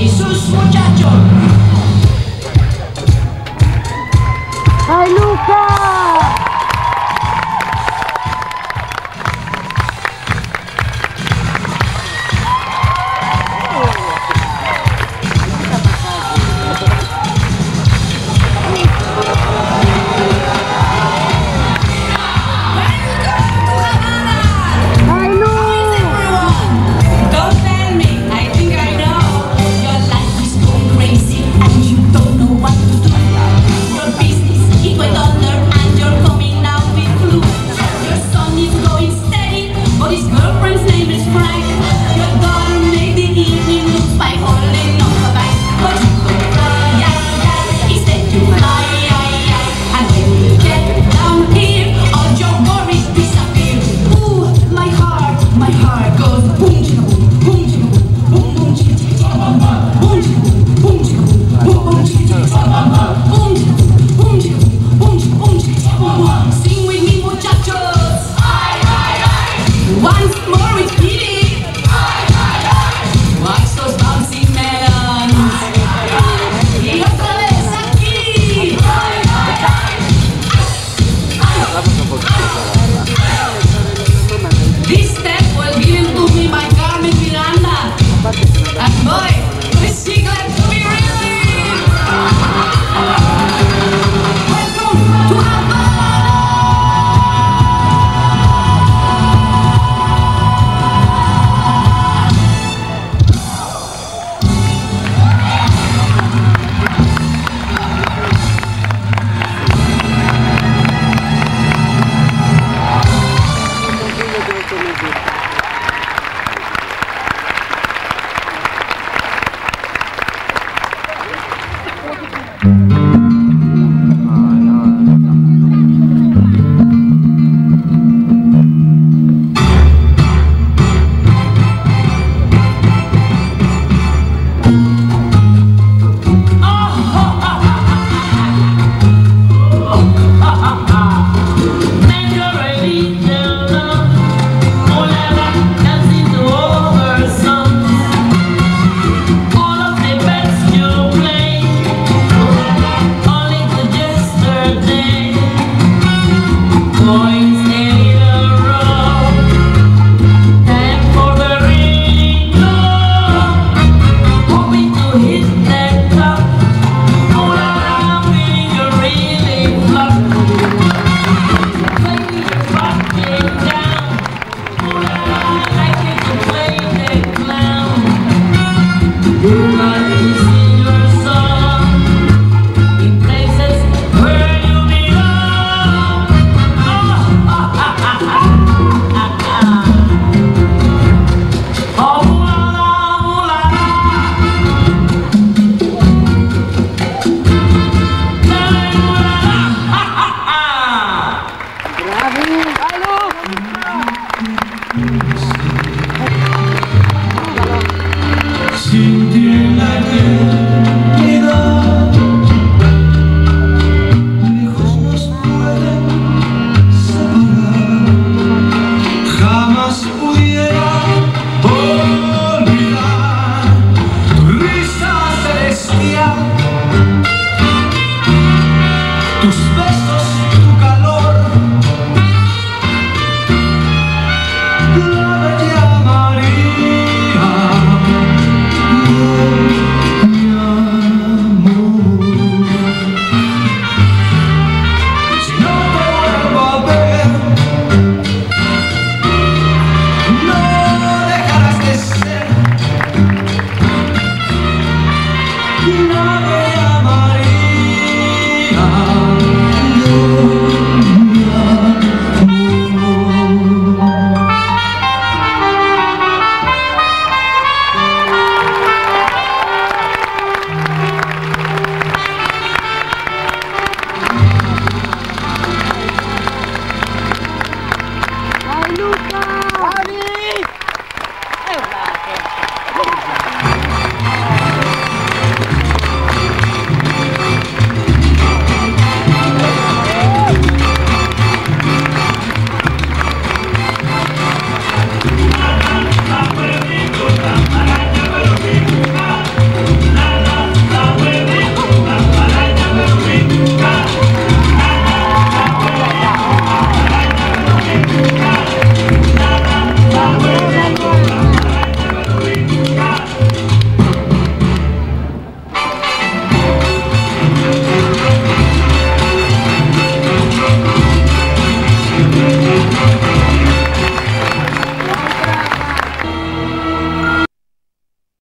Y sus muchachos. Vai Luca! Welcome to Havana! Vai Lu! How is everyone? Don't tell me, I think I know. Your life is going crazy and you don't know what to do. Your business, it went under and you're coming out with flu. Your son is going steady, but his girlfriend's name is Frank. Your daughter made the evening news by holding up a bank. But you go fly, instead you fly, and when you get down here, all your worries disappear. Ooh, my heart goes boom, chicka boom, boom, chicka boom, boom, boom, chicka chicka chicka boom, boom, chicka boom, boom, chicka boom, boom, boom, chicka chicka chicka boom, boom, chicka boom, boom, chicka boom, boom, chicka boom, chicka chicka boom, boom. Sing with me, muchachos. Once more with Kitty. Watch those bouncing melons. Y otra vez aquí. This step was given to me by Carmen Miranda. And boy, is she glad to be relieved! Welcome to Havana! Bravi! Vai Lu! Sin ti en la eternidad, lejos nos pueden separar. Jamás pudiera olvidar tu risa celestial, tus besos, tu calor, la bella María. Thank you.